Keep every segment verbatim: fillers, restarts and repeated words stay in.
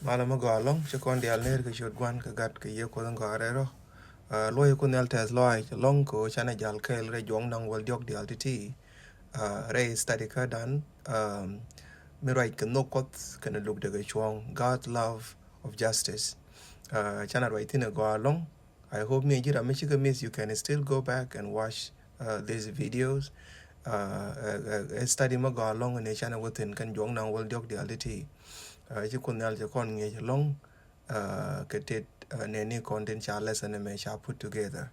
Malɛ mi gɔaa ɛlɔ̱ŋ, ci kɔn diaal ner kɛ ciöt Gua̱n kɛ Gat kɛ Yiëë Kuɔth in gɔaa rɛl rɔ. Aa, luɔ̱c kun nhial tɛth lɔaac ɛlɔ̱ŋ kɛ ɣöö canɛ jal kɛɛl rɛy juɔ̱k naŋ wäl diɔ̱k diaal ti̱ti̱. Aa, rɛy study kädan, aa, mi ruac kɛ nhök Kuɔth kɛnɛ lukdɛ kɛ cuɔ̱ɔ̱ŋ, God love of justice. Aa, canɛ ruac thi̱n ɛ gɔaa ɛlɔ̱ŋ. I hope mi ji̱ ram mi cikɛ miss, you can still go back and watch, uh, these videos. Uh, uh, uh, study mi gɔaa ɛlɔ̱ŋ ni canɛ wä thi̱n kɛn juɔ̱k naŋ wäl diɔ̱k diaal ti̱ti̱. Uh, ci Kuoth Nhial ci kɔn ŋi̱eec ɛlɔ̱ŋ, uh, kɛ tet, uh, nɛni kɔn tin ca lesson ɛmɛ ca put together.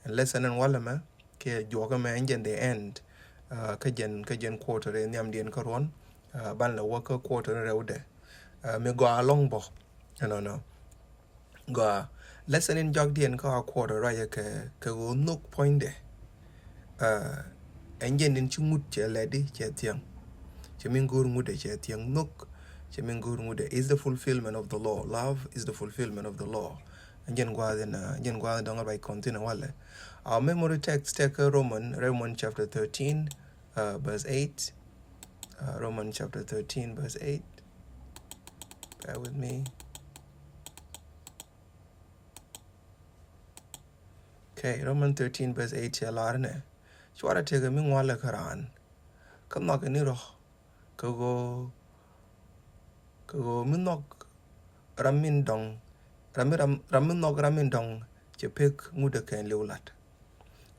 And lesson ɛn walɛ mɛ kiɛ juɔk ɛmɛ ɛn jɛn the end, uh, kä jɛn, kä jɛn quarter in nhiamdiɛn kä ruɔ̱n, uh, banɛ lɛ wä kä quarter in rɛwdɛ. Uh, mi gɔaa ɛlɔ̱ŋ bä, you know, no. Gɔaa, lesson in jɔakdiɛn kä a quarter ruacɛ kɛ, kɛ ɣöö nhök puɔ̱nydɛ. Uh, ɛn jɛn in ci ŋut cɛ lɛt i̱ cɛ thiäŋ. Cɛ min go̱o̱r ŋut ɛ cɛ thiäŋ, nhök cɛ min go̱o̱r ŋut ɛ. Is the fulfillment of the law. Love is the fulfillment of the law. Ɛn jɛn gua̱a̱th in, uh, ɛn jɛn gua̱a̱th in dɔ̱ŋ ruac kɔn thi̱n ɛ walɛ. Our memory text tɛk kä Roman, Roman chapter thirteen, uh, verse eight. Uh, Roman chapter thirteen, verse eight. Bear with me. Okay, Roman thirteen verse eight cɛ lar nɛ, cuarɛ tëkɛ mi ŋualɛ kä raan, kä nhɔakɛ ni rɔ, kä ɣöö, kä ɣöö mi nhɔk ram min dɔ̱ŋ, ram mi, ram, ram mi nhɔk ram min dɔ̱ŋ cɛ pek ŋut ɛ kɛn li̱w lat.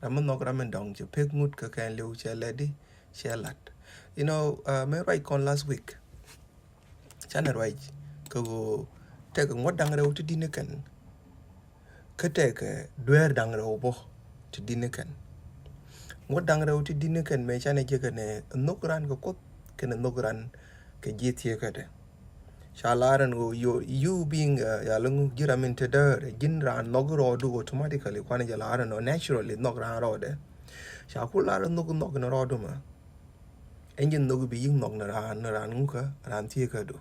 Ram mi nhɔk ram min dɔ̱ŋ cɛ pek ŋut kɛ kɛn li̱w cɛ lɛt i̱ cɛ lat. You know, uh, mi ruac kɔn last week. Canɛ ruac kɛ ɣöö tɛkɛ ŋuɔ̱t da̱ŋ rɛw ti di̱t ni kɛn. Kä tɛkɛ dueer da̱ŋ rɛw bä ti di̱t ni kɛn. Ŋuɔ̱t da̱ŋ rɛw ti di̱t ni kɛn mëë canɛ jek kɛnɛ nhök ran kɛ Kuoth kɛnɛ nhök ran kɛ ji̱ thiekädɛ. Ca lar ɛn ɣöö you, you being, uh, ya lɛ ŋu, ji̱ ram in te däär, ji̱n raan nhɔk rɔɔdu automatically, kuanɛ jɛ lar ɛn ɣöö naturally nhɔk raan rɔɔdɛ. Ca ku lar nhök, nhɔk ni rɔɔdu mɛ. Ɛn jɛn nhök bi yi̱k nhɔk ni raan, ni raan ŋukä, raan thiekädu.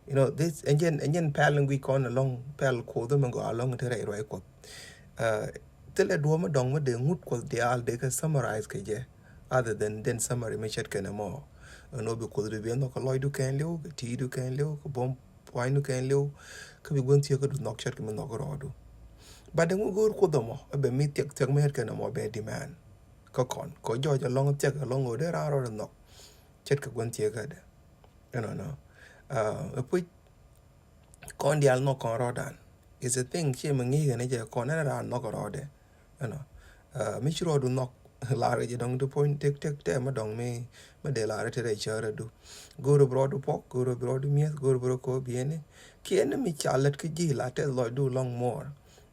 You know, this, ɛn jɛn, ɛn jɛn pɛl in guic kɔn ɛlɔ̱ŋ, pɛl Kuoth ɛmɛ gɔaa ɛlɔ̱ŋ te rɛy ruac Kuɔth. Uh, thilɛ duɔ̱ɔ̱p mi dɔ̱ŋ mi dee ŋut Kuɔth diaal dee kɛ summarize kɛ jɛ, other than, than summary mi ce̱tkɛ nɛmɔ. Ɛn ɣöö bi Kuothdu bi ɛ nhɔk kɛ lɔcdu kɛɛliw, kɛ ti̱i̱du kɛɛliw, kɛ buɔ̱m pua̱nydu kɛɛliw, kä bi gua̱n thiekädu nhɔk ce̱tkɛ mi nhɔk rɔɔdu. But ɛŋu go̱o̱r Kuoth ɛmɔ ɛ bɛ mi thiɛk thiɛk mi ce̱tkɛ nɛmɔ bɛ demand kä kɔn? Kɛ jɔɔc ɛlɔ̱ŋ thiɛk ɛlɔ̱ŋ ɣöö dee raan rɔɔdɛ nhɔk ce̱tkɛ gua̱n thiekädɛ. You know, no. Uh, ɛ puc kɔn diaal nhɔk kɔn rɔɔdan. It's a thing, ciɛ mi ŋi̱i̱c kɛn jɛ kɔn ɛn raan nhɔk rɔɔdɛ. You know, uh, mi ci rɔɔdu nhɔk, lar kɛ jɛ dɔ̱ŋ ti puɔ̱ny tek tek tɛ mi dɔ̱ŋ mi, mi dee lar ti rɛy cärädu. Go̱o̱r bi rɔɔdu puɔk, go̱o̱r bi rɔɔdu mi̱eth, go̱o̱r bi rɔɔdu ko̱o̱p yɛn i̱ kiɛn mi ca lät kä ji̱ la tɛth lɔcdu lɔ̱ŋ muɔɔr.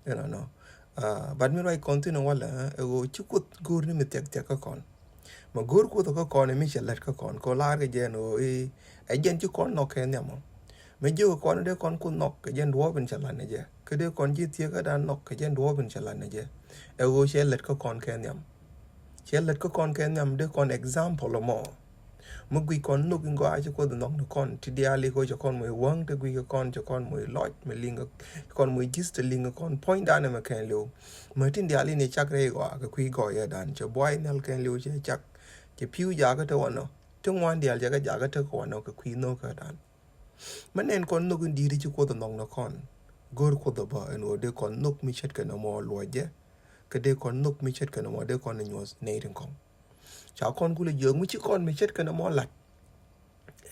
You know, no. Uh, but mi ruac kɔn thi̱n walɛ, uh, ɛ ɣöö ci Kuoth go̱o̱r ni mi thiɛk thiɛk kä kɔn. Ma go̱o̱r Kuoth kä kɔn mi cɛ lät kä kɔn, kɛ lar kɛ jɛ ɛn ɣöö i̱ ɛ jɛn ci kɔn nhɔk kɛ nhiamɔ. Mi jiök kɔn dee kɔn Kuoth nhɔk, kɛ jɛn duɔ̱ɔ̱p in cɛ lat ni jɛ. Kä dee kɔn ji̱ thiekädan nhɔk, kɛ jɛn duɔ̱ɔ̱p in cɛ lat ni jɛ. Ɛ ɣöö cɛ lät kä kɔn kɛ nhiam. Cɛ lät kä kɔn kɛ nhiam, dee kɔn example mɔ. Mi guic kɔn nhök in gɔaa ci Kuoth nhɔk ni kɔn, ti diaal i̱ kɛ ɣöö cɛ kɔn moc wäŋ, te guic kɛ kɔn, cɛ kɔn moc lɔc mi liŋ, cɛ kɔn moc ji̱th te liŋ kɛ kɔn puɔ̱nydan ɛmɛ kɛɛliw. Mɛ tin diaal in i̱ cak rɛy gɔaa kɛ kui̱ gɔɔyädan, cɛ buay nhial kɛɛliw, cɛ cak, cɛ pi̱w jakä te wanɔ, ti ŋuan diaal cɛ kɛ jakä te kɛ wanɔ kɛ kui̱ nhökädan. Mɛ nɛn kɔn nhök in di̱i̱t ci Kuoth nhɔk ni kɔn. Go̱o̱r Kuoth ɛ bä ɛn ɣöö dee kɔn nhök mi ce̱tkɛ nɔmɔ luɔcɛ, kä dee kɔn nhök mi ce̱tkɛ nɔmɔ dee kɔn nyuɔth nɛy tin kɔ̱ŋ. Ca kɔn kulɛ jiök mi ci kɔn mi ce̱tkɛ nɔmɔ lat.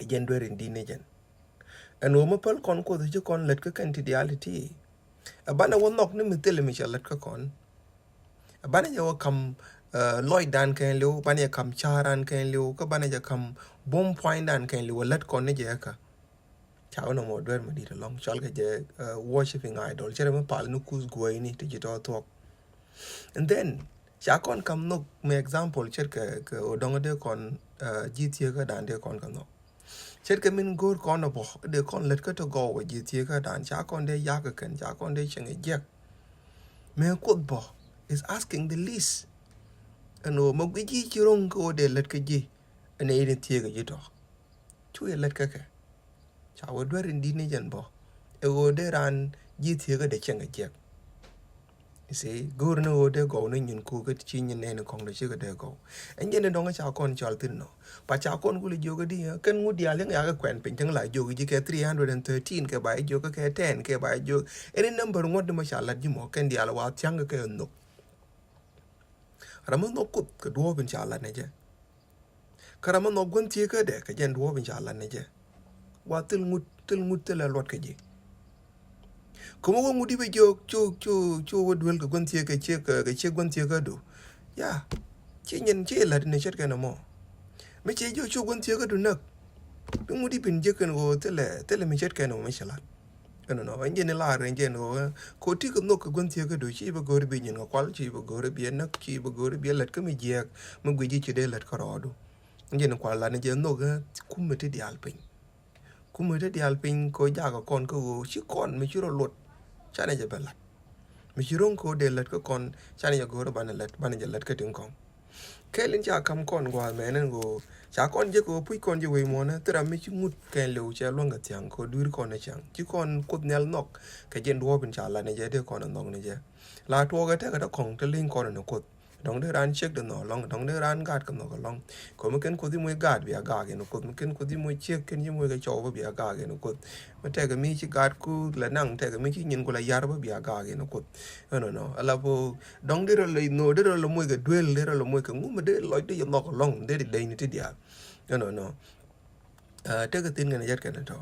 Ɛ jɛn duer in di̱t ni jɛn. Ɛn ɣöö mi päl kɔn Kuoth ci kɔn lät kä kɛn ti diaal ti. Ɛ banɛ wä nhɔk ni mi thilɛ mi cɛ lät kä kɔn. Banɛ jɛ wä kam, uh, lɔcdan kɛɛliw, banɛ jɛ kam ca̱ran kɛɛliw, kä banɛ jɛ kam buɔ̱m pua̱nydan kɛɛliw, wä lät kɔn ni jɛ kä. Ca wä nɔmɔ duer mi di̱t ɛlɔ̱ŋ, cɔal kɛ jɛ, uh, worshipping idol. Cɛ rɛ mi pal ni kuth guäyni ti ji̱ tɔ̱ thuɔ̱k. And then ca kɔn kam nhök mi example ce̱tkɛ, kɛ ɣöö dɔ̱ŋ dee kɔn, uh, ji̱ thiekädan dee kɔn kɛ nhɔk. Ce̱tkɛ min go̱o̱r kɔn ɛ bä, dee kɔn lät kä ti gɔw ɛ ji̱ thiekädan, ca kɔn dee yak ɛ kɛn, ca kɔn dee cieŋ ɛ jiɛk. Mëë Kuoth bä is asking the least. Ɛn ɣöö mɛ guic ji̱ ci ro̱ŋ kä ɣöö dee lät kä ji̱, ɛn ɛ in thiekä ji̱ tɔ. Cu yɛ lät kä kɛ. Ca wä duer in di̱t ni jɛn bä. Ɛ ɣöö dee raan ji̱ thiekä dee cieŋ ɛ jiɛk. You see, go̱o̱r ni ɣöö dee gɔw ni nyin kuk kä ci nyin nɛn kɔŋ dee cikɛ dee gɔw. Ɛn jɛn ni dɔŋ ca kɔn cɔal thin nɔ. Pa ca kɔn kuli jiök di, kɛn ŋut diaal yäŋ yakɛ kuɛn piny cäŋ la jiök ji̱ kɛ three hundred and thirteen kɛ ba jiök kɛ ten kɛ ba jiök. Any number ŋuɔ̱t di ma ca lat ji̱ mɔ kɛn diaal wa thia̱ŋ kɛ kɛ nhök. Ram mi nhɔk Kuoth kɛ duɔ̱ɔ̱p in ca lat ni jɛ. Kä ram mi nhɔk gua̱n thieekädɛ kɛ jɛn duɔ̱ɔ̱p in ca lat ni jɛ. Wa thil ŋut, thil ŋut thilɛ luɔt kɛ ji̱. Kä mi wä ŋut i̱ bɛ jiök cu, cu, cu wä duel kɛ gua̱n thieekä ciek, kɛ ciek gua̱n thieekädu. Ya, ci nyin ci lat ni ce̱tkɛ ni mɔ. Mi ci jiök cu gua̱n thieekädu näk. Bi ŋut i̱ bin jiäk kɛn ɣöö thilɛ, thilɛ mi ce̱tkɛ ni mɔ mi ci lat. Ɛnɔnɔ, ɛn jɛn i̱ lar ɛn jɛn ɣöö, ɛ, ko ti kɛ nhök kɛ gua̱n thieekädu, ci bɛ go̱o̱r bi nyin kɛ kual, ci bɛ go̱o̱r bi näk, ci bɛ go̱o̱r bi lät kä mi jiɛɛk, mi guic ji̱ ci dee lät kärɔɔdu. Ɛn jɛn i̱ kual lat ni jɛ nhök, ɛ, kumɛ ti diaal piny. Kumɛ ti diaal piny ko jakɛ kɔn kä ɣöö, ci kɔn mi ci rɔ luɔt, canɛ jɛ bɛ lat. Mi ci ro̱ŋ ko dee lät kä kɔn, canɛ jɛ go̱o̱r banɛ lät, banɛ jɛ lät kä tin kɔn. Kɛl in ca kam kɔn gua̱a̱th mɛn ɛn ɣöö ca kɔn jek ɣöö puc kɔn jɛ wec muɔ̱nɛ thil ram mi ci ŋut kɛn liw cɛ luäŋ kɛ thia̱ŋ kɛ dui̱r kɔn ɛ cäŋ. Ci kɔn Kuoth Nhial nhɔk kɛ jɛn duɔ̱ɔ̱p in ca lat ni jɛ dee kɔn ɛ nhɔk ni jɛ. La tuɔɔk ɛ tekɛ dee kɔŋ te li̱ny kɔn ni Kuoth. Dɔ̱ŋ dee raan ciek dee nhɔk ɛlɔ̱ŋ, dɔ̱ŋ dee raan gaat kɛ nhɔk ɛlɔ̱ŋ. Kɛ mi ken Kuoth i̱ moc gaat bia gaak in Kuoth, mi ken Kuoth i̱ moc ciek ken i̱ moc kɛ cɔw bä bia gaak in Kuoth. Mi tekɛ mi ci gaat ku la naŋ, tekɛ mi ci nyin ku la yar bä bia gaak in Kuoth. Ɛnɔnɔ, ala po dɔ̱ŋ dee rɔ lɛ nhɔk, dee rɔ lɛ moc kɛ duel, dee rɔ lɛ moc kɛ ŋu mi dee lɔc dee yɛ nhɔk ɛlɔ̱ŋ, dee dee deny ni ti diaal. Ɛnɔnɔ. Ɛ, tekɛ thin kɛn jɛt kɛn tɔ.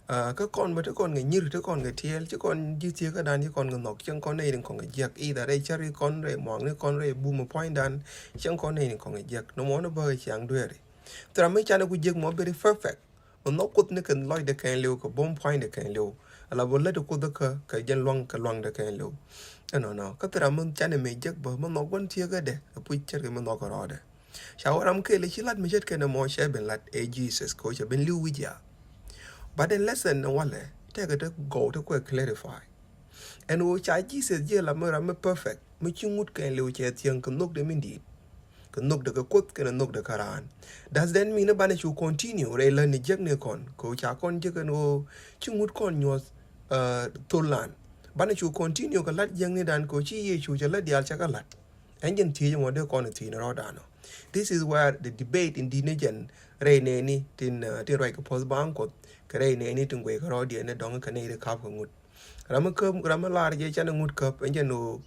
Ɛ, kä kɔn bä te kɔn kɛ nyir, te kɔn kɛ tiɛɛl, ci kɔn ji̱ thieekädan ci kɔn kɛ nhɔk, cieŋ kɔn nɛy ni kɔn kɛ jiäk, either rɛy cäri kɔn, rɛy muaŋni kɔn, rɛy bum puɔ̱nydan, cieŋ kɔn nɛy ni kɔn kɛ jiäk. Nɔmɔ ni bä kɛ ciaŋ dueeri. Thil ram mi canɛ ku jiäk mɔ very perfect. Mi nhɔk Kuoth ni kɛ lɔcdɛ kɛɛliw, kɛ bum puɔ̱nydɛ kɛɛliw. Ala bä lät Kuoth kä kɛ jɛn luaŋ kɛ luaŋdɛ kɛɛliw. Ɛnɔnɔ, kä thil ram mi canɛ mi jiäk bä, mi nhɔk gua̱n thieekädɛ, ɛ puc ce̱tkɛ mi nhɔk kɛ rɔɔdɛ. Ca wä ram kɛɛl ci lat mi ce̱tkɛ ni mɔ cɛ ben lat ɛ Jesus kɛ cɛ ben li̱w wi̱c ya. But the lesson ni walɛ tekɛ te gɔw te kuɛ clarify. Ɛn ɣöö ca Jesus jiɛ la mi ram mi perfect, mi ci ŋut kɛɛliw cɛ thiäŋ kɛ nhökdɛ mi di̱i̱t. Kɛ nhökdɛ kɛ Kuoth kɛnɛ nhökdɛ kɛ raan. Does that mean banɛ cu continue rɛy lätni jiäkni kɔn? Kɛ ɣöö ca kɔn jiäk ɛn ɣöö ci ŋut kɔn nyuɔ̱th, ɛ, thol lan. Banɛ cu continue kɛ lat jiäknidan kɛ ɣöö ci Yecu cɛ lät diaal cɛ kɛ lat. Ɛn jɛn thiec ɛmɔ dee kɔn thiec ni rɔɔdan ɔ. This is where the debate in di̱t ni jɛn rɛy nɛɛni tin, ɛ, tin ruac kɛ puɔ̱th baaŋ Kuɔth kɛ rɛy nɛɛni tin guic kɛ rɔɔdiɛn ni dɔ̱ŋ kɛ nɛy ri ka̱p kɛ ŋut. Ram mi käp, ram mi lar jɛ canɛ ŋut käp, ɛn jɛn ɣöö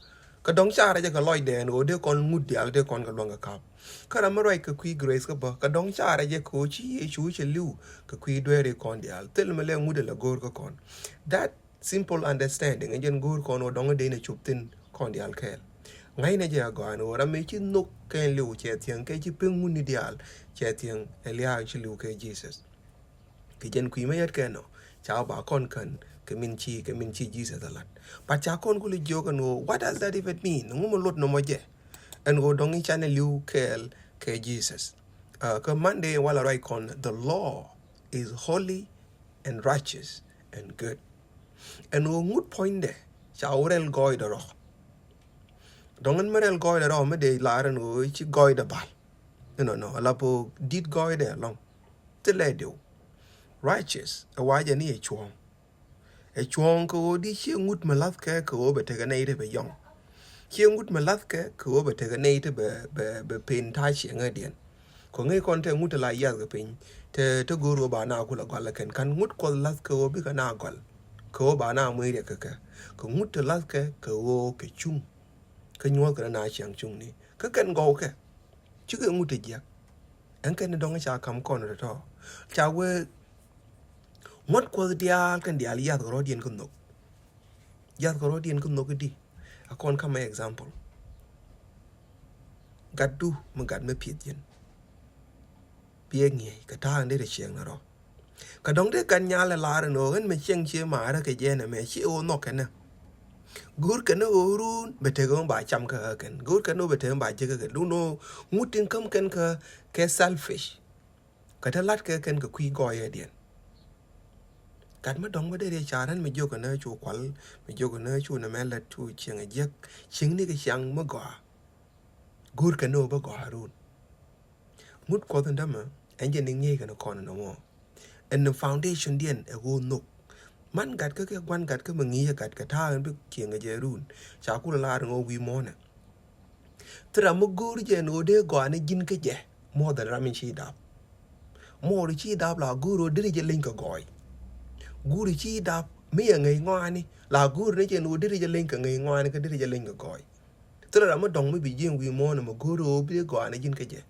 kä dɔ̱ŋ carɛ jɛ kɛ lɔcdɛ ɛn ɣöö dee kɔn ŋut diaal dee kɔn kɛ luäŋ kɛ ka̱p. Kä ram mi ruac kɛ kui̱ grace kä bä, kä dɔ̱ŋ carɛ jɛ kɛ ɣöö ci Yecu cɛ li̱w kɛ kui̱ dueeri kɔn diaal. Thil mi lɛ ŋut ɛ lɛ go̱o̱r kä kɔn. That simple understanding, ɛn jɛn go̱o̱r kɔn ɣöö dɔ̱ŋ dee ni cop thi̱n kɔn diaal kɛɛl. Ŋa̱cnɛ jɛ agɔaa ɛn ɣöö ram mi ci nhök kɛɛliw cɛ thiäŋ kɛ ci pek ŋutni diaal cɛ thiäŋ ɛ liaak ci li̱w kɛ Jesus. Kɛ jɛn kui̱ mɛ yɛt kɛ nɔ, ca ba kɔn kän kɛ min ci, kɛ min ci Jesus a lat. But ca kɔn kuli jiök ɛn ɣöö, what does that even mean? Ŋu mi lot nɔmɔ jɛ? Ɛn ɣöö dɔ̱ŋ i̱ canɛ li̱w kɛɛl kɛ Jesus. Ɛ, kä Monday walɛ ruac kɔn, the law is holy and righteous and good. Ɛn ɣöö ŋut puɔ̱nydɛ ca wä rɛl gɔɔydɛ rɔ. Dɔ̱ŋ ɛn mi rɛl gɔɔydɛ rɔ mi dee lar ɛn ɣöö ci gɔɔydɛ bal. Inɔnɔ, ala po di̱t gɔɔydɛ ɛlɔ̱ŋ. Thilɛ diw. Righteous, ɛ wacɛ ni ɛ cuɔ̱ɔ̱ŋ. Ɛ cuɔ̱ɔ̱ŋ kɛ ɣöö di ciɛ ŋut mi la̱thkɛ kɛ ɣöö bɛ tekɛ nɛy ti bɛ yɔ̱ŋ. Ciɛ ŋut mi la̱thkɛ kɛ ɣöö bɛ tekɛ nɛy ti bɛ, bɛ, bɛ pen ta̱a̱ ciɛŋädiɛn. Kɛ ŋäc kɔn tɛ ŋut ti la yiath kɛ piny, tɛ, tɛ go̱o̱r ɣöö ba na kulɛ gɔl ɛ kɛn ka̱n ŋut Kuɔth la̱thkɛ ɣöö bikɛ na gɔl. Kɛ ɣöö ba na muec riɛk kɛ kɛ. Kɛ ŋut ti la̱thkɛ kɛ ɣöö kɛ cuŋ. Kä nyuɔ̱thkɛ ni na ciaŋ cuŋni. Kä kɛn gɔwkɛ. Cikɛ ŋut ti jiäk. Ɛn kɛn ni dɔ̱ŋ ca kam kɔn tɔ̱tɔ̱. Ca wee ŋuɔ̱t Kuɔth diaal kɛn diaal yath kɛ rɔ̱diɛn kä nhök. Yath kɛ rɔ̱diɛn kä nhök i̱di. A kɔn kamɛ example. Gatdu mi gat mi pieth yɛn. Biɛ ŋi̱eec kɛ ta̱a̱ in dee rɛ ciɛŋ ni rɔ. Kä dɔ̱ŋ dee gat nyal ɛ lar ɛn ɣöö ɣän mɛ cieŋ cie maarä kɛ jɛn ɛmɛ cie ɣöö nhɔk kɛnɛ. Go̱o̱r kɛnɛ ɣöö run bɛ tekɛ ɣöö ba cam kä ɣä kɛn. Go̱o̱r kɛnɛ ɣöö bɛ tekɛ ɣöö ba jek kä kɛn. Duundɛ ɣöö ŋut tin käm kɛn kä kɛ selfish. Kä te la̱t kɛ kɛn kɛ kui̱ gɔɔyädiɛn. Gat mi dɔ̱ŋ bä dee riɛc ca̱r ɣän mi jiök kɛnɛ cu kual, mi jiök kɛnɛ cu nɛmɛ lät cu cieŋ ɛ jiäk. Cieŋni kɛ ciaŋ mi gɔaa. Go̱o̱r kɛnɛ ɣöö bä gɔaa run. Ŋut Kuɔth in dämɛ ɛn jɛ ni ŋi̱eec kɛn kɔn in ɔmɔ. Ɛn ni foundationdiɛn ɛ ɣöö nhök. Man gat kä kɛ gua̱n gat kä mi ŋi̱i̱cä gat kɛ ta̱a̱ ɛn bi cieŋ kɛ jɛ run. Ca kulɛ lar ɛn ɣöö wi̱i̱ muɔ̱ɔ̱nɛ. Thil ram mi go̱o̱r jɛ ɛn ɣöö dee gɔaa ni ji̱n kä jɛ more than ram in ci dap. Mor ci dap la go̱o̱r ɣöö deri jɛ leny kɛ gɔɔy. Go̱o̱r ci dap mi yɛ ŋäc ŋɔaani la go̱o̱r ni jɛ ɛn ɣöö deri jɛ leny kɛ ŋäc ŋɔaani kä deri jɛ leny kɛ gɔɔy. Thil ram mi dɔ̱ŋ mi bi ji̱ ɛn wi̱i̱ muɔ̱ɔ̱nɛ mi go̱o̱r ɣöö bi gɔaa ni ji̱n kä jɛ.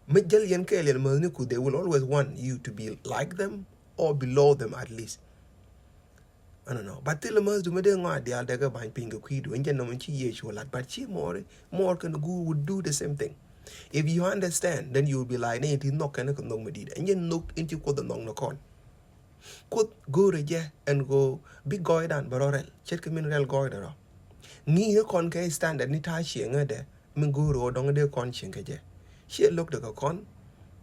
Mi jäl yɛn kɛɛl yɛn mäthni ku, they will always want you to be like them or below them at least. Ɛnɔ nɔ. But thilɛ mäthdu mi dee ŋɔak diaal dee kɛ ba̱ny piny kɛ kui̱du. Ɛn jɛn nɔmɔ ci Yecu lat, but ci mɔɔri, mɔɔr kɛn guur would do the same thing. If you understand, then you will be like, ni ti nhɔk kɛn kɛ nhɔk mi di̱i̱t. Ɛn jɛn nhɔk in ci Kuoth ɛ nhɔk ni kɔn. Kuoth go̱o̱rɛ jɛ ɛn ɣöö bi gɔɔydan bɛ rɔ rɛl ce̱tkɛ min rɛl gɔɔydɛ rɔ. Ŋi̱i̱c ni kɔn kɛ standard ni ta̱a̱ cieŋädɛ mi go̱o̱r ɣöö dɔ̱ŋ dee kɔn cieŋ kä jɛ. Ciɛ lo̱kdɛ kɛ kɔn,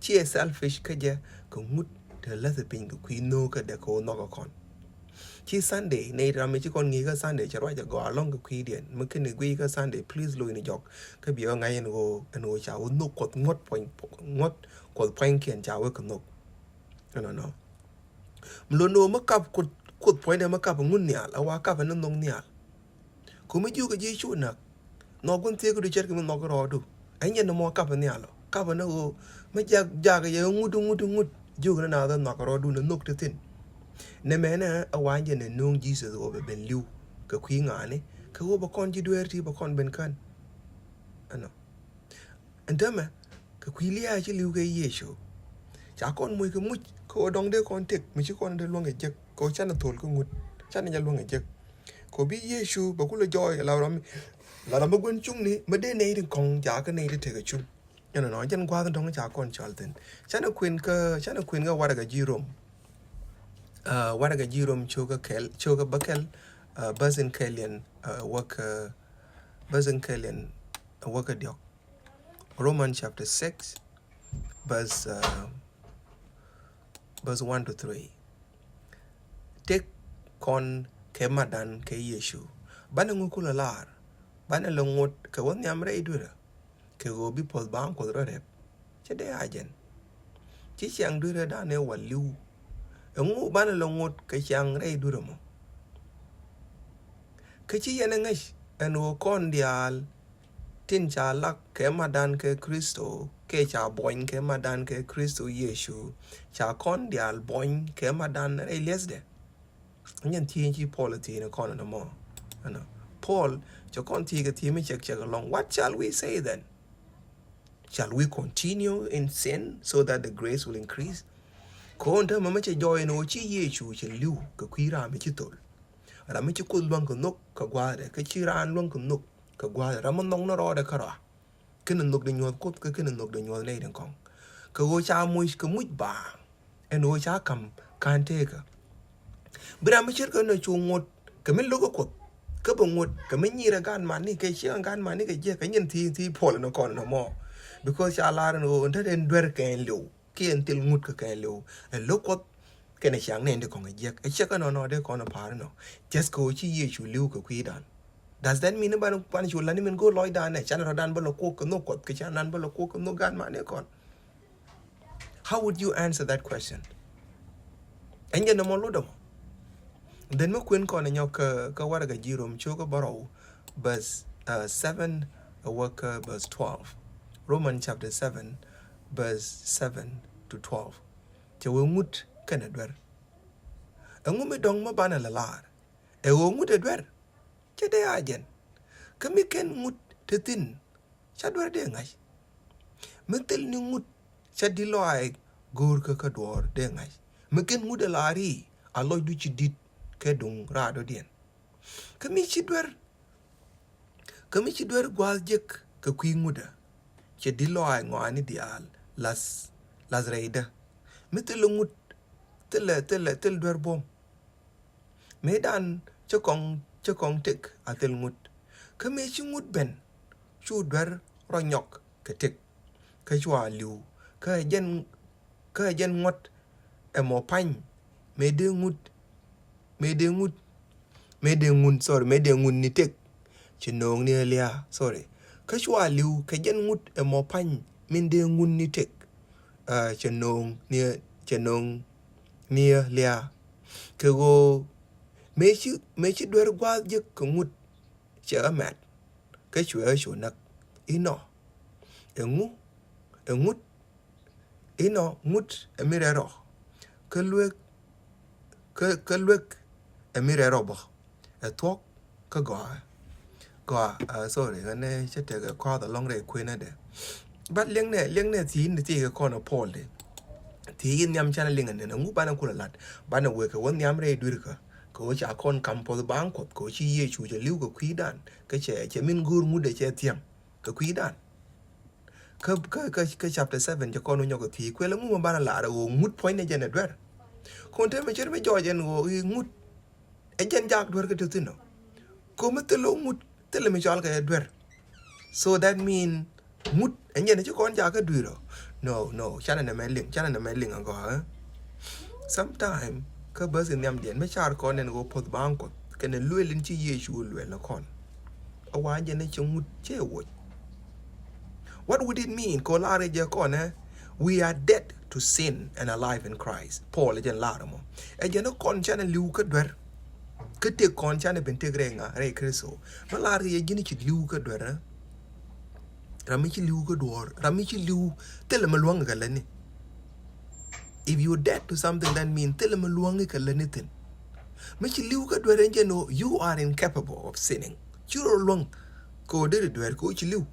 ciɛ selfish kä jɛ, kɛ ŋut te läth piny kɛ kui̱ nhöökädɛ kɛ ɣöö nhɔk kɛ kɔn. Ci Sunday, nɛy ram mi ci kɔn ŋi̱i̱c kä Sunday, cɛ ruac ɛ gɔaa ɛlɔ̱ŋ kɛ kui̱diɛn. Mi kɛn i̱ guic kä Sunday, please lo̱c ni jɔk. Kä biɛ ɣä ŋa̱c ɛn ɣöö, ɛn ɣöö ca wä nhök Kuɔth ŋuɔ̱t puɔ̱ny, ŋuɔ̱t Kuɔth pua̱nykiɛn ca wä kɛ nhök. Ɛnɔ nɔ. Mi lo̱n ni ɣöö mi kap Kuoth, Kuoth puɔ̱nydɛ mi kap ŋun nhial, a wa kap ni nhök nhial. Ku mi jiök kɛ ji̱ cu näk. Nhɔk gua̱n thieekädu ce̱tkɛ mi nhɔk rɔɔdu. Ɛn jɛn ni mɔ kap nhial ɔ. Kap ni ɣöö mi jak, jak yɛ ŋut, ŋut, ŋut. Jiök ni naath ɛ nhɔk rɔɔdu ni nhök ti thi̱n. Nɛ mɛnɛ ɛ wa jɛn ni nööŋ Jesus ɣöö bɛ ben li̱w kɛ kui̱ ŋa̱a̱ni. Kɛ ɣöö bɛ kɔn ji̱ dueer ti bɛ kɔn ben kän. Ɛnɔ. Ɛn täämɛ, kɛ kui̱ lia̱a̱ ci li̱w kɛ Yecu. Ca kɔn moc kɛ muc, kɛ ɣöö dɔ̱ŋ dee kɔn tëk, mi ci kɔn dee luäŋ kɛ jek, kɛ ɣöö canɛ thol kä ŋut, canɛ jɛ luäŋ kɛ jek. Kɛ ɣöö bi Yecu bɛ kulɛ jɔɔy, la ram, la ram mi gua̱n cuŋni, mi dee nɛy tin kɔ̱ŋ, ca kä nɛy ti tekɛ cuŋ. Ɛnɔ nɔ, jɛn gua̱a̱th dɔ̱ŋ ca kɔn cɔal thi̱n. Canɛ kuën kä, canɛ kuën kä warɛgɛ ji̱ Rom. Ah, warɛgɛ ji̱ Rom cio̱kä kɛl, cio̱kä bäkɛl, ah, bäth in kɛl yɛn, ah, wäk, ah, bäth in kɛl yɛn, ah, wäk kä diɔ̱k. Romans chapter six, verse, uh, verse one to three. Tëk kɔn kɛ madan kɛ Yecu. Banɛ ŋu kulɛ lar? Banɛ lɛ ŋot kɛ wä nhiam rɛy duerä? Kɛ ɣöö bi puɔ̱th baaŋ Kuɔth rɔ rɛp. Cɛ dee a jɛn. Ci ciaŋ duerä danɛ wal li̱w. Ɛŋu banɛ lɛ ŋot kɛ ciaŋ rɛy duerä mɔ? Kä ci yɛn ɛ ŋäc ɛn ɣöö kɔn diaal tin ca lak kɛ madan kɛ Kritho, kɛ ca buɔny kɛ madan kɛ Kritho Yecu, ca kɔn diaal buɔny kɛ madan rɛy li̱ethdɛ. Nyɛn thiec ci Paul thiec ni kɔn ɛn mɔ. Ɛnɔ. Paul cɛ kɔn thiec kɛ thiec mi cɛk cɛk ɛlɔ̱ŋ. What shall we say then? Shall we continue in sin so that the grace will increase? Kɔn täämɛ mɛ cɛ jɔɔy ɛn ɣöö ci Yecu cɛ li̱w kɛ kui̱ ram mi ci thol. Ram mi ci Kuoth luäŋ kɛ nhök kɛ gua̱a̱thdɛ, kä ci raan luäŋ kɛ nhök kɛ gua̱a̱thdɛ. Ram mi nhɔk ni rɔɔdɛ kärɔa. Kɛnɛ nhök dee nyuɔ̱th Kuoth, kä kɛnɛ nhök dee nyuɔ̱th nɛy tin kɔ̱ŋ. Kɛ ɣöö ca moc kɛ muc baaŋ. Ɛn ɣöö ca ka̱m ka̱n tekä. Bi ram mi ce̱tkɛ nɔ cu ŋot kɛ mi lo̱k ɛ Kuoth. Kä bɛ ŋot kɛ mi nyirɛ gan mani, kɛ ciɛ gan mani kɛ jiɛk, kɛ nyɛn thiec, thiec Paul ni kɔn ɛn mɔ. Because ca lar ɛn ɣöö ɛn te den duer kɛ ɛn li̱w. Kiɛ ɛn thil ŋut kɛ kɛ li̱w. Ɛ lo̱k Kuɔth kɛnɛ ciaŋ nɛn dee kɔŋ ɛ jiɛk. Ɛ ciɛk ɛnɔ nɔ dee kɔn ɛ pa̱a̱r ɛnɔ. Just kɛ ɣöö ci Yecu li̱w kɛ kui̱dan. Does that mean ban, ban cu lani min go̱o̱r lɔcdan ɛ canɛ rɔ̱dan bä lɔ kuɔk kɛ nhök Kuɔth, kɛ canɛ rɔ̱dan bä lɔ kuɔk kɛ nhök gan mani kɔn? How would you answer that question? Ɛn jɛ nɔmɔ lotdɛ mɔ. Then mi kuën kɔn ɛ nyɔk kä, kä warɛgɛ ji̱ Rom cio̱kä bärɔw, verse, uh, seven, uh, wäkä verse twelve. Roman chapter seven, verse seven to twelve. Cɛ wee ŋut kɛnɛ duer. Ɛŋu mi dɔ̱ŋ mi banɛ lɛ lar? Ɛ ɣöö ŋut ɛ duer? Cɛ dee a jɛn. Kä mi kɛn ŋut te thi̱n, ca duer dee ŋa̱c. Mi thil ni ŋut, ca di̱t lɔaac go̱o̱rkä kä duɔ̱ɔ̱r dee ŋa̱c. Mi kɛn ŋut ɛ la̱r i̱ a lɔcdu ci di̱t kɛ duŋ raadɔdiɛn. Kä mi ci duer, kä mi ci duer gua̱a̱th jek kɛ kui̱ ŋutdä, cɛ di̱t lɔaac ŋɔaani diaal la̱th, la̱th rɛydä. Mi thilɛ ŋut, thilɛ, thilɛ, thil duer buɔ̱m. Mëëdan cä kɔŋ, cä kɔŋ tëk a thil ŋut. Kä mëë ci ŋut ben, cu duer rɔ nyɔk kɛ tëk. Kä cua li̱w, kä ɛ jɛn, kä ɛ jɛn ŋuɔ̱t ɛmɔ pa̱ny. Mëë dee ŋut, mëë dee ŋut, mëë dee ŋun, sorry, mëë dee ŋun ni tëk. Cɛ nööŋ ni ɛ lia̱a̱, sorry. Kä cua li̱w kɛ jɛn ŋut ɛmɔ pa̱ny min dee ŋun ni tëk. Ah, cɛ nööŋ ni, cɛ nööŋ ni ɛ lia̱a̱. Kɛ ɣöö Mëë ci, mëë ci duer gua̱a̱th jek kɛ ŋut, cɛ ɣä mɛt, kä cuɛ ɣä cu näk. Inɔ, ɛŋu, ɛŋut, inɔ ŋut ɛ mi rɛl rɔ, kä luek, kä, kä luek ɛ mi rɛl rɔ bä, ɛ thuɔ̱k kä gɔaa. Gɔaa, ah, sorry, ɣän ɛ cä tekɛ kɔath alɔŋ rɛy kuenädɛ. But liɛŋnɛ, liɛŋnɛ thiec ni thiec kɛ kɔn ɛ Paul dɛ. Thiec in nhiam canɛ liŋ ɛnɛn, ɛŋu banɛ kulɛ lat, banɛ wek kɛ wä nhiam rɛy dui̱rkä, kɛ wä ca kɔn kam puɔth baaŋ Kuɔth, kɛ wä ci Yecu cɛ li̱w kɛ kui̱dan, kä cɛ, cɛ min go̱o̱r ŋut ɛ cɛ thia̱ŋ kɛ kui̱dan. Kä, kä, kä, kä chapter seven cɛ kɔn wä nyɔk kɛ thiec, kuɛl ɛŋu mɛ banɛ lar ɛ ɣöö ŋut puɔ̱nynɛ jɛn ɛ duer. Kɔn te mɛ cɛ mi jɔɔc ɛn ɣöö i̱ ŋut ɛ jɛn jak duer kä te thi̱n ɔ. Kɔ mi thil ɔ ŋut, thilɛ mi cɔal kɛ duer. So that mean ŋut ɛ jɛn ci kɔn jak kä dui̱r ɔ. No, no, canɛ nɛ mɛ liŋ, canɛ nɛ mɛ liŋ agɔaa, eh? Sometime kä bäth in nhiamdiɛn mi car kɔn nɛn ɣöö puɔth baaŋ Kuɔth kɛnɛ lueel in ci Yecu lueel ni kɔn. A wa jɛn ni ci ŋut cɛ woc. What would it mean? Kɔ lar jɛ kɔn ɛ, we are dead to sin and alive in Christ. Paul jɛn lar mɔ. Ɛ jɛn ni kɔn canɛ li̱w kä duer. Kä tëk kɔn canɛ ben tëk rɛy ŋa, rɛy Kritho. Mi lar jɛ ji̱n ci li̱w kä duer ɛ. Ram mi ci li̱w kä duɔ̱ɔ̱r, ram mi ci li̱w, thilɛ mi luäŋ kɛ lätni. If you dead to something, that mean thilɛ mi luäŋ kɛ lätni thi̱n. Mi ci li̱w kä duer ɛn jɛn ɣöö you are incapable of sinning. Ci rɔ luäŋ kɛ ɣöö deri duer kɛ ɣöö ci li̱w.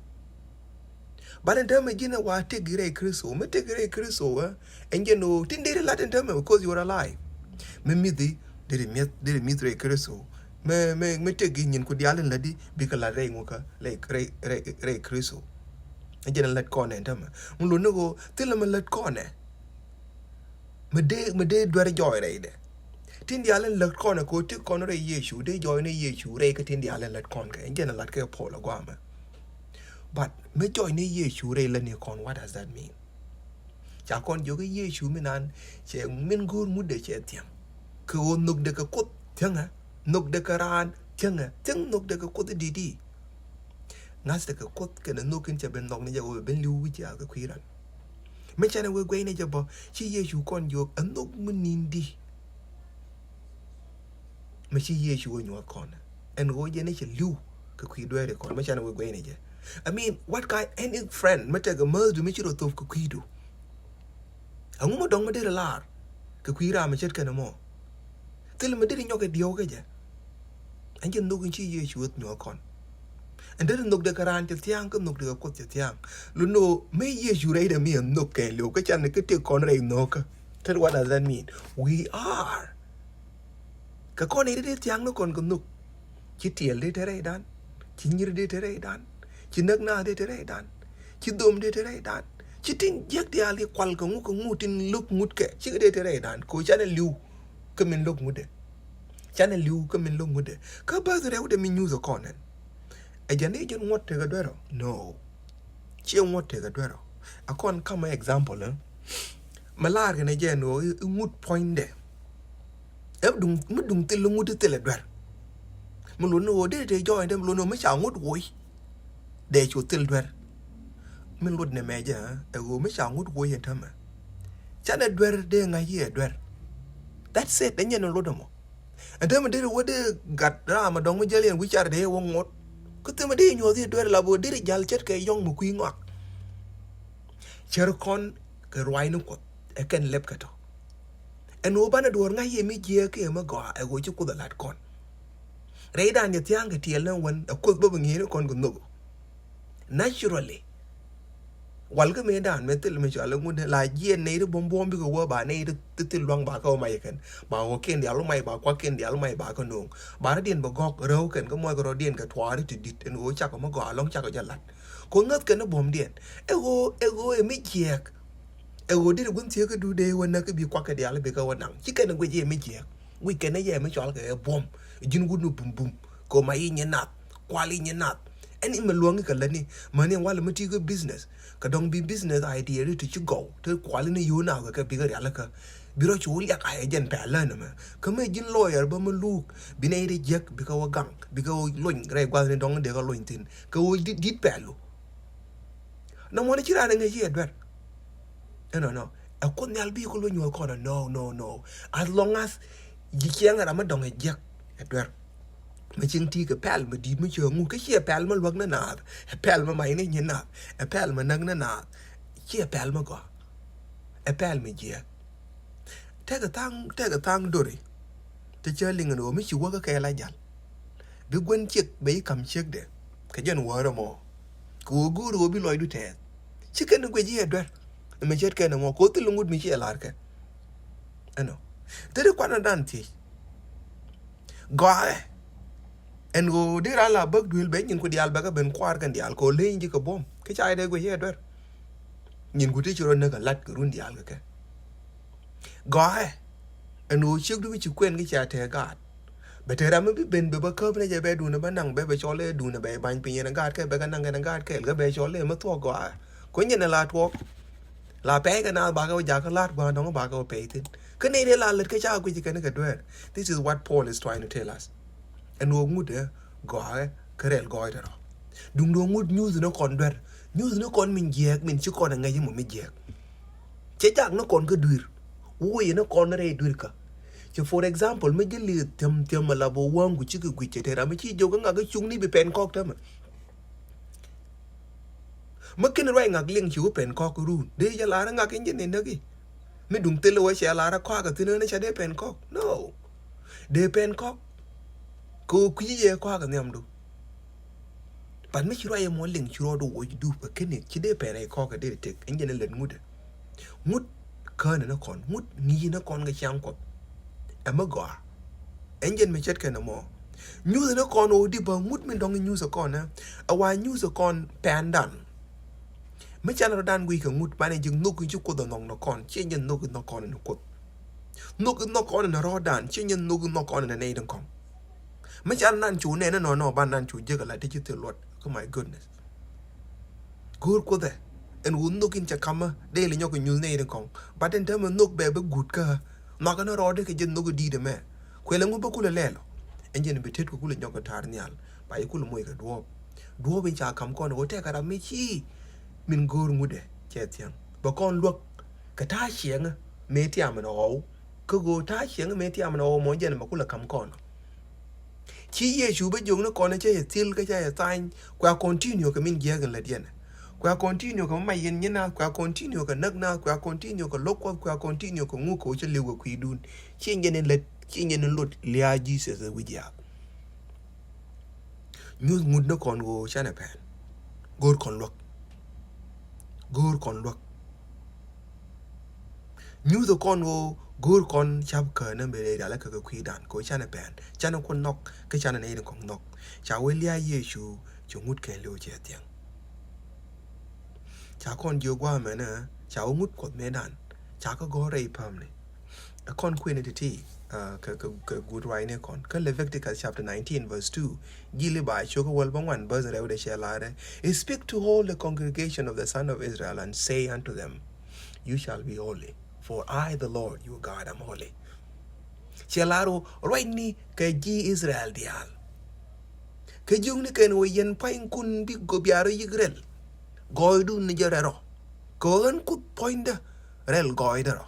But ɛn täämɛ ji̱n ɛ wa tëk rɛy Kritho, mi tëk rɛy Kritho ɛ, ɛn jɛn ɣöö tin deri lat ɛn täämɛ because you are alive. Mi mi̱thi deri mi̱th, deri mi̱th rɛy Kritho. Mi, mi, mi tëk i̱ nyin ku diaal in lätdi bikɛ lat rɛy ŋukä, rɛy, rɛy, rɛy, rɛy Kritho. Ɛn jɛn ɛ lät kɔn ɛ ɛn täämɛ. Ŋun luɔt ni ɣöö thilɛ mi lät kɔn ɛ. Mi dee, mi dee duer jɔɔy rɛydɛ. Tin diaal in lät kɔn ɛ kɛ ɣöö tëk kɔn rɛy Yecu, dee jɔɔy ni Yecu rɛy kä tin diaal in lät kɔn kɛ. Ɛn jɛn ɛ lat kɛ Paul ɛ guamɛ. But mi jɔɔy ni Yecu rɛy lätni kɔn, what does that mean? Ca kɔn jiök i̱ Yecu mi nan cɛ min go̱o̱r ŋutdɛ cɛ thia̱ŋ. Kɛ ɣöö nhökdɛ kɛ Kuoth thia̱ŋɛ, nhökdɛ kɛ raan thia̱ŋɛ, thia̱ŋ nhökdɛ kɛ Kuoth i̱ di̱t i̱. Ŋa̱thdɛ kɛ Kuoth kɛnɛ nhök in cɛ ben nhɔk ni jɛ ɣöö ben li̱w wi̱c yath kɛ kui̱ ran. Mi canɛ wee guɛy ni jɛ bä, ci Yecu kɔn jiök ɛ nhök mi ni̱n di. Mi ci Yecu wä nyuɔth kɔn ɛn ɣöö jɛ ni cɛ li̱w kɛ kui̱ dueeri kɔn, mi canɛ wee guɛy ni jɛ. I mean, what kind, any friend mi tekɛ mäthdu mi ci rɔ thop kɛ kui̱du? Ɛŋu mi dɔ̱ŋ mi deri lar kɛ kui̱ ram mi ce̱tkɛ ni mɔ? Thil mi deri nyɔk kɛ diɛw kɛ jɛ. Ɛn jɛ nhök in ci Yecu wä nyuɔth kɔn. Ɛn deri nhökdɛ kɛ raan cɛ thia̱a̱ŋ, kä nhökdɛ kɛ Kuoth cɛ thia̱a̱ŋ. Luɔt ni ɣöö mi Yecu rɛydɛ mi ɛ nhök kɛɛliw, kä canɛ kä tëk kɔn rɛy nhökä. Tell what does that mean? We are. Kɛ kɔn i̱ dee thia̱a̱ŋ ni kɔn kɛ nhök. Ci tiɛɛl dee te rɛydan. Ci nyir dee te rɛydan. Ci näk naath dee te rɛydan. Ci dhom dee te rɛydan. Ci tin jiäk diaal i̱ kual kɛ ŋu kɛ ŋu tin lo̱k ŋut kɛ. Cikɛ dee te rɛydan. Kɛ ɣöö canɛ li̱w kä min lo̱k ŋutdɛ. Canɛ li̱w kä min lo̱k ŋutdɛ. Kä bäth rɛwdɛ mi nyuuth ɛ kɔn ɛn. Ɛ jɛn i̱ jɛn ŋuɔ̱t tekɛ duerɔ? No. Ciɛ ŋuɔ̱t tekɛ duerɔ. A kɔn kamɛ example, eh? Mɛ lar kɛnɛ jɛ ɛn ɣöö i̱ ŋut puɔ̱nydɛ. Ɛ duŋ, mi duŋ thil ŋut i̱ thilɛ duer. Mi luɔt ni ɣöö dee te jɔɔny dee mi luɔt ni ɣöö mi ca ŋut woc. Dee cu thil duer. Mi luɔt ni mɛ jɛ, eh? Ɛ ɣöö mi ca ŋut woc ɛn täämɛ. Canɛ duer dee ŋa̱c i̱ ɛ duer. That's it, ɛn jɛn luɔt ɛmɔ. Ɛn täämɛ deri wä dee gat ram a dɔ̱ŋ mi jäl yɛn wi̱c car dee wä ŋuɔ̱t. Kä thimɛ dee nyuɔ̱th i̱ duer la bä deri jal ce̱tkɛ yɔ̱ŋ mi kui̱ ŋɔak. Cär kɔn kɛ ruaacni Kuɔth ɛ kɛn lɛp kɛ tɔ. Ɛn ɣöö banɛ duɔ̱ɔ̱r ŋa̱c yɛ mi jiääk kiɛ mi gɔaa ɛ ɣöö ci Kuoth ɛ la̱t kɔn. Rɛydan jɛ thia̱a̱ŋ kɛ tiɛɛl ni wän ɛ Kuoth bä bi ŋi̱i̱cni kɔn kɛ nhök. Naturally. Wal kä mëëdan mëë thil mi cɔal i̱ ŋut la jiɛɛn nɛy ti buɔ̱m buɔ̱m bikɛ wä ba nɛy ti thil lua̱ŋ ba kä wä mac kɛn. Ba ɣɔ̱kiɛn diaal wä mac ba kuakiɛn diaal wä mac ba kä no̱o̱ŋ. Ba rɔ̱diɛn bɛ gɔ̱k rɛw kɛn kä muɔc kɛ rɔ̱diɛn kɛ tuaari ti di̱t ɛn ɣöö cakɔ mi gɔaa ɛlɔ̱ŋ cakɔ jɛ la̱t. Kɛ ɣöö ŋäth kɛn ni buɔ̱mdiɛn. Ɛ ɣöö, ɛ ɣöö ɛ mi jiɛɛk. Ɛ ɣöö deri gua̱n thieekädu dee wä näk kä bi kuak kɛ diaal bikɛ wä naŋ. Ci kɛn ɛ guic ɛ mi jiɛɛk. Guic kɛn ɛ yɛ mi cɔal kɛ ɛ buɔ̱m. Ji̱n wut ni bum bum. Kɛ ɣöö ma i̱ nyi nath. Kual i̱ nyi nath. Ɛn imɛ luäŋ i̱ kɛ lätni. Mäni walɛ mi ti kä business. Kɛ dɔ̱ŋ bi business idea ri ti ci gɔw. Ti kual i̱ ni yio̱w nath kɛ kɛ bikɛ rialikä. Bi rɔ cu liak a ɛ jɛn pɛl län ɛmɛ. Kä mɛ ji̱n lawyer bä mi luuk. Bi nɛy ri jiäk bikɛ wä gaŋ. Bikɛ wä lony rɛy gua̱thni dɔ̱ŋ dee kɛ lony thi̱n. Kɛ ɣöö di̱t, di̱t pɛlu. Nɔmɔ ni ci raan ɛ ŋäc i̱ ɛ duer. Ɛnɔ, nɔ. Ɛ Kuoth Nhial bi kɛ lo nyuɔ̱th kɔn ɛ, no, no, no. As long as ji̱ ciɛŋ ɛ ram mi dɔ̱ŋ ɛ jiäk. Ɛ duer. Mi cieŋ ti kɛ pɛl mi di̱i̱t mi ciɛ ŋu, kä ciɛ pɛl mi luäk ni naath. Ɛ pɛl mi mac ni nyin naath. Ɛ pɛl mi näk ni naath. Ciɛ pɛl mi gɔaa. Ɛ pɛl mi jiɛɛk. Tekɛ thaŋ, tekɛ thaŋ dori. Te cä liŋ ni ɣöö mi ci wäkä kɛ la jal. Bi guän ciek bɛ yi kam ciekdɛ. Kɛ jɛn wäärä mɔ. Kɛ ɣöö go̱o̱r ɣöö bi lɔcdu tɛɛth. Ci kɛn guic i̱ ɛ duer. Ɛmɛ ce̱tkɛ ni mɔ kɛ ɣöö thil ŋut mi ci ɛ la̱rkɛ. Ɛnɔ. Thil kuanɛ dan thiec. Gɔaaɛ. Ɛn ɣöö dee raan la bäk duël bɛ nyin ku diaal bɛ kɛ ben kuaar kɛn diaal kɛ ɣöö leny ji̱ kɛ buɔ̱m. Kä ca dee guic i̱ ɛ duer. Nyin ku ti ci rɔ näk ɛ lat kɛ run diaal kɛ kɛ. Gɔaaɛ. Ɛn ɣöö ciekdu mi ci kuɛn kä cia tɛɛ gaat. Bɛ te ram mi bi ben bɛ bä käp ni jɛ bɛ duundɛ bä naŋ bɛ bɛ cɔl ɛ duundɛ bɛ ba̱ny piny yɛn ɛ gaat kɛ bɛ kɛ naŋ kɛn ɛ gaat kɛɛl kɛ bɛ cɔl ɛ mi thuɔ̱k gɔaaɛ. Kuny yɛn ɛ la tuɔɔk. La pɛy kɛ naath bakɛ wä jakä la̱t gua̱a̱n dɔ̱ŋ bakɛ wä pɛy thi̱n. Kä nɛy dee la lät kä ca guic kɛn kɛ dueer. This is what Paul is trying to tell us. Ɛn ɣöö ŋut ɛ gɔaaɛ kä rɛl gɔɔydɛ rɔ. Duundɛ ɣöö ŋut nyuuth ni kɔn duer. Nyuuth ni kɔn min jiɛɛk min ci kɔn ɛ ŋäc imɔ mi jiɛɛk. Cɛ jak ni kɔn kä dui̱r. Wuɔyɛ ni kɔn rɛy dui̱r kä. Cɛ for example mi ji̱ li̱th thiäm thiäm ala bä wäŋ ku cikɛ guic cɛ te ram mi ci jiök kä ŋak kä cuŋni bi pɛn kɔk tämɛ. Mi kin ruac ŋak liŋ ci wä pɛn kɔk run dee jɛ lar ŋak in jɛ ni näki. Mi duŋ thil wä cɛ lar kɔak a thin ni ca dee pɛn kɔk. No. Dee pɛn kɔk. Kɛ wä kui̱ jɛ kɔak a nhiamdu. But mi ci ruac mɔ liŋ ci rɔɔdu woc du a kini ci dee pɛn a kɔk a dee tek in jɛ ni lät ŋut. Ŋut kään ni kɔn ŋut ŋi̱i̱c ni kɔn kɛ ciaŋ kuɔth. Ɛmɛ gɔaa. Ɛn jɛn mi ce̱tkɛ ni mɔ. Nyuuth ni kɔn ɣöö di bä ŋut min dɔŋ nyuuth kɔn ɛ. Ɛ wa nyuuth kɔn pɛndan. Mi can rɔ̱dan guic kɛ ŋut banɛ ji̱ nhök in ci kuoth ɛ nhɔk ni kɔn ci jɛn nhök in nhɔk kɔn ni kuoth. Nhök in nhɔk kɔn ni rɔ̱dan ci jɛn nhök in nhɔk kɔn ni nɛy din kɔŋ. Mi can nan cu nɛn ni nɔnɔ ban nan cu jiäk ala ti ci thil luɔt. Oh my goodness. Go̱o̱r kuothɛ ɛn wun nhök in cɛ kamä dee li nyɔk in nyuth nɛy din kɔŋ. But ɛn täämɛ nhök bɛ bä guut kä nhɔakä ni rɔɔdɛ kɛ jɛ nhök in di̱i̱t ɛmɛ. Kuɛlɛ ŋu bä kulɛ lɛl ɔ. Ɛn jɛn bi tet kɛ kulɛ nyɔk kɛ ta̱a̱r nhial ba yi kulɛ moc kɛ duɔ̱ɔ̱p. Duɔ̱ɔ̱p in ca kam kɔn ɣöö tɛkɛ ram mi ci min go̱o̱r ŋutdɛ cɛ thiäŋ bɛ kɔn luäk kɛ ta̱a̱ ciɛŋä mëë tiam in ɣɔw. Kä ɣöö ta̱a̱ ciɛŋä mëë tiam in ɣɔw mɔ jɛn bɛ kulɛ kam kɔn ɔ. Ci Yecu bä jiök ni kɔn cä yɛ thil kä cä yɛ thany kua continue kɛ min jiääk in lät yɛn. Kua continue kɛ mi mac yɛn nyin naath kua continue kɛ näk naath kua continue kɛ lo̱k kuɔth kua continue kɛ ŋuk kɛ wä cä li̱w kɛ kui̱dun. Ci nyɛn in lät ci nyɛn in lot lia̱a̱ Jesus ɛ wi̱c yath. Nyuth ŋut ni kɔn ɣöö canɛ pɛn. Go̱o̱r kɔn luäk. Go̱o̱r kɔn luäk. Nyuth kɔn ɣöö go̱o̱r kɔn cap känä ben rɛy rial kɛ kɛ kui̱dan kɛ ɣöö canɛ pɛn canɛ kun nhɔk kä canɛ nɛy ni kɔn nhɔk. Ca wee lia̱a̱ Yecu cɛ ŋut kɛɛliw cɛ thiäŋ. Ca kɔn jiök gua̱a̱ mɛnɛ ca wee ŋut kuɔth mëëdan ca kä gɔ̱r rɛy pämni. Ɛ kɔn kuëni ti̱ti̱ kɛ kɛ kɛ guut ruacni kɔn kä Leviticus chapter nineteen verse two. Ji̱ Levi cio̱kä wäl bä ŋuan verse rɛwdɛ cɛ la̱rɛ. Speak to all the congregation of the son of Israel and say unto them, you shall be holy, for I the Lord your God am holy. Cɛ lar ɣöö ruacni kɛ ji̱ Israel diaal. Kɛ jiökni kɛn ɣöö yɛn pua̱nykun bi gɔ̱ bia rɔ yik rɛl. Gɔɔydun ni jɛ rɛl rɔ kɛ ɣöö ɣän kuoth puɔ̱nydä rɛl gɔɔydä rɔ.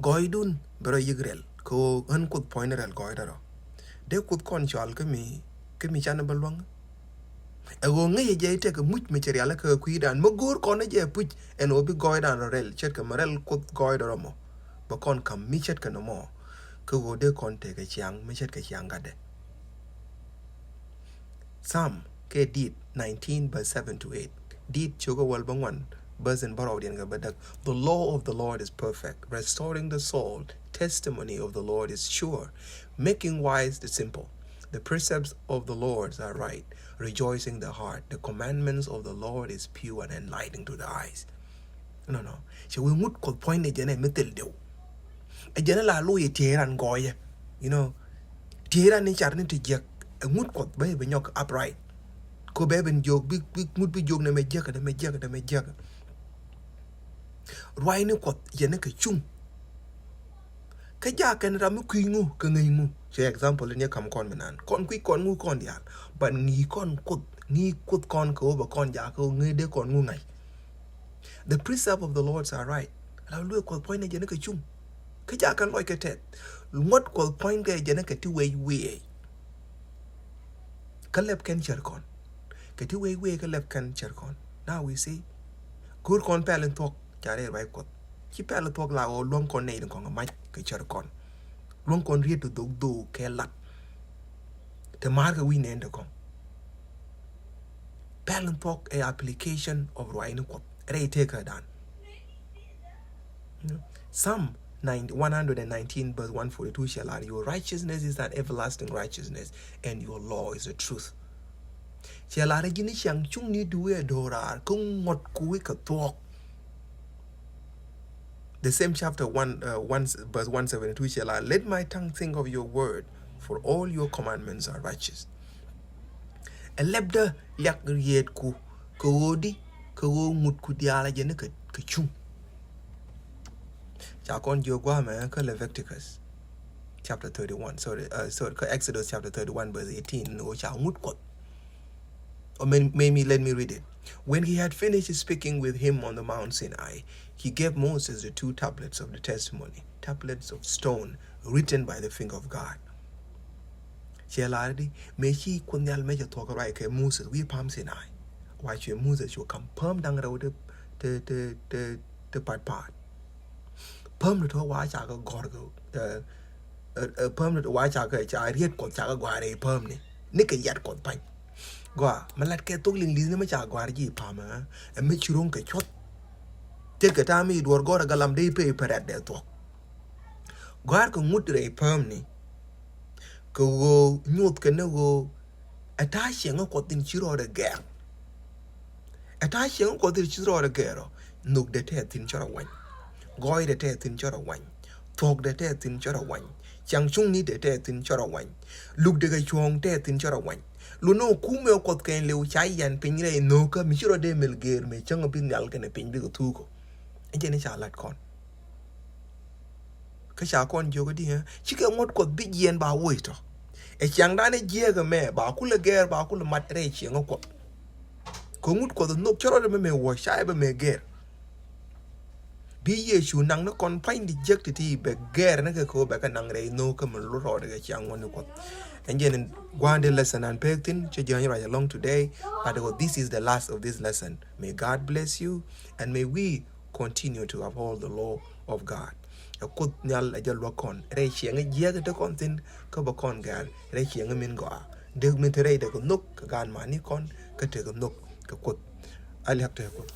Gɔɔydun bɛ rɔ yik rɛl kɛ ɣöö ɣän kuoth puɔ̱nydä rɛl gɔɔydä rɔ. Dee kuoth kɔn cɔal kä mi kä mi canɛ bä luäŋ. Ɛ ɣöö ŋäcɛ jɛ itek kɛ muc mi cɛ rial kɛ kui̱dan mi go̱o̱r kɔn ni jɛ puc ɛn ɣöö bi gɔɔydan rɔ rɛl ce̱tkɛ mi rɛl kuoth gɔɔydɛ rɔ mɔ. Bɛ kɔn ka̱m mi ce̱tkɛ ni mɔ. Kä ɣöö dee kɔn tekɛ ciaŋ mi ce̱tkɛ ciaŋ gatdɛ. Psalm kɛ Dit nineteen verse seven to eight. Dit cio̱kä wäl bä ŋuan verse in bärɔwdiɛn kɛ bädäk. The law of the Lord is perfect, restoring the soul. Testimony of the Lord is sure, making wise the simple. The precepts of the Lord are right, rejoicing the heart. The commandments of the Lord is pure and enlightening to the eyes. Nɔnɔ cɛ wee ŋut kuɔth puɔ̱ny ni jɛn ɛ mi thil diw. Ɛ jɛn ɛ la lo̱c ɛ tiee ran gɔɔyɛ. You know, tiee ran ni car ni ti jiɛk ɛ ŋut kuɔth bɛ bi nyɔk upright. Ko bɛ bin jiök bi bi ŋut bi jiök ni mɛ jiɛk ni mɛ jiɛk ni mɛ jiɛk. Ruac ni kuɔth yɛn ni kɛ cuŋ. Kä ja kɛn ram mi kui̱ ŋu kɛ ŋäc ŋu. Cɛ example ni kam kɔn mi nan kɔn kui̱ kɔn ŋu kɔn diaal. But ŋi̱i̱c kɔn kuoth ŋi̱i̱c kuoth kɔn kɛ wä bɛ kɔn ja kɛ wä ŋäc dee kɔn ŋu ŋa̱c. The precepts of the Lord are right. La luee kuɔth puɔ̱ny ni jɛ ni kɛ cuŋ. Kä ja kɛn lɔc kɛ tɛth. Ŋuɔ̱t Kuɔth puɔ̱nykɛ jɛn ɛ kɛ ti wec wiee. Kä lɛp kɛn cär kɔn. Kɛ ti wec wiee kä lɛp kɛn cär kɔn. Now we see. Go̱o̱r kɔn pɛl in thuɔ̱k ca rɛy ruac Kuɔth. Ci pɛl in thuɔ̱k la ɣɔɔ luäŋ kɔn nɛy tin kɔn kɛ mac kɛ cär kɔn. Luäŋ kɔn riet ti dhok dhok kɛ lat. Te ma̱a̱r kɛ wi̱i̱ nɛn te kɔn. Pɛl in thuɔ̱k ɛ application of ruac ni Kuɔth rɛy tëëkädan. Psalm nine, one hundred and nineteen verse one forty-two cɛ lar, "Your righteousness is an everlasting righteousness, and your law is the truth." Cɛ lar ji̱n i̱ ciaŋ cuŋni duëë do̱raar kä ŋuɔ̱t kuwi kɛ thuɔ̱k. The same chapter one, uh, one, verse one seventy-two cɛ lar, "Let my tongue think of your word, for all your commandments are righteous." Ɛ lɛpdä liak rietku kɛ ɣöö di, kɛ ɣöö ŋutku diaal a jɛ ni kɛ, kɛ cuŋ. Ca kɔn jiök gua̱a̱mɛ kä Leviticus chapter thirty-one, sorry, uh, sorry, kä Exodus chapter thirty-one verse eighteen, ɣöö ca ŋut Kuɔth. Or may, may me, let me read it. "When he had finished speaking with him on the Mount Sinai, he gave Moses the two tablets of the testimony, tablets of stone written by the finger of God." Cɛ lar di, mëë ci Kuoth Nhial mëë cɛ thuɔ̱k ruac kɛ Moses wi̱i̱ pa̱a̱m Sinai. Wa cuɛ Moses cu ka̱m pääm da̱ŋ rɛw ti, ti, ti, ti, ti pat pat. Pääm ti tɔ̱ wa ca kɛ gɔ̱r kɛ, eh, eh, eh, pääm ti tɔ̱ wa ca kɛ, ca riet Kuɔth ca kɛ gɔ̱a̱r rɛy pääm ni. Ni kɛ yat Kuɔth pa̱ny. Gɔaa, mi lat kɛ thok Liŋli̱th ni mi ca gɔ̱a̱r ji̱ pa̱a̱m, eh, ɛ mi ci ro̱ŋ kɛ cuɔth. Ce̱tkɛ ta̱a̱ mi duɔ̱ɔ̱r gɔ̱r ɛ galam dee pee pɛ rɛ̈t dee thuɔ̱k. Gɔ̱a̱r kɛ ŋut rɛy pääm ni. Kɛ ɣöö nyuɔth kɛ ni ɣöö ɛ ta̱a̱ ciɛŋä Kuɔth in ci rɔɔdɛ gɛr. Ɛ ta̱a̱ ciɛŋä Kuɔth in ci rɔɔdɛ gɛr ɔ, nhökdɛ tɛth thi̱n cä rɔ wany. Gɔɔydɛ tɛth thi̱n cä rɔ wany. Thuɔ̱kdɛ tɛth thi̱n cä rɔ wany. Ciaŋ cuŋnidɛ tɛth thi̱n cä rɔ wany. Lukdɛ kɛ cuɔ̱ɔ̱ŋ tɛth thi̱n cä rɔ wany. Lunɔ kumɛ Kuɔth kɛn liw ca yan piny rɛy nhökä mi ci rɔ dee mel gɛr mëë cäŋ bi nhial kɛnɛ piny bikɛ thuukɔ. Ɛn jɛn i̱ ca lat kɔn. Kä ca kɔn jiök i̱di, eh? Cikɛ ŋuɔ̱t Kuɔth bi jiɛɛn ba woc tɔ. Ɛ ciaŋdan ɛ jiääk ɛmɛ ba kulɛ gɛr, ba kulɛ mat rɛy cieŋä Kuɔth. Kɛ ŋut Kuɔth nhök cä rɔɔdɛ mɛ mɛ wuɔ̱c ca ɛ bɛ mɛ gɛr. Bi Yecu naŋ ni kɔn pua̱nydi jiäk ti̱ti̱ bɛ gɛr ni kɛ kɛ ɣöö bɛ kɛ naŋ rɛy nhökä mi lot rɔɔdɛ kɛ ciaŋ ŋuɔ̱tni Kuɔth. Ɛn jɛn in gua̱a̱n di lesson an pek thi̱n cä jiääny ruac along today. But this is the last of this lesson. May God bless you and may we continue to uphold the law of God. Ɛ Kuoth Nhial ɛ jɛ luäk kɔn rɛy cieŋä jiääk te kɔn thi̱n kä bɛ kɔn gɛr rɛy cieŋä min gɔaa. Dee min te rɛy dee kɛ nhök kɛ gaan mani kɔn kä te kɛ nhök kɛ Kuoth. A liak te Kuoth.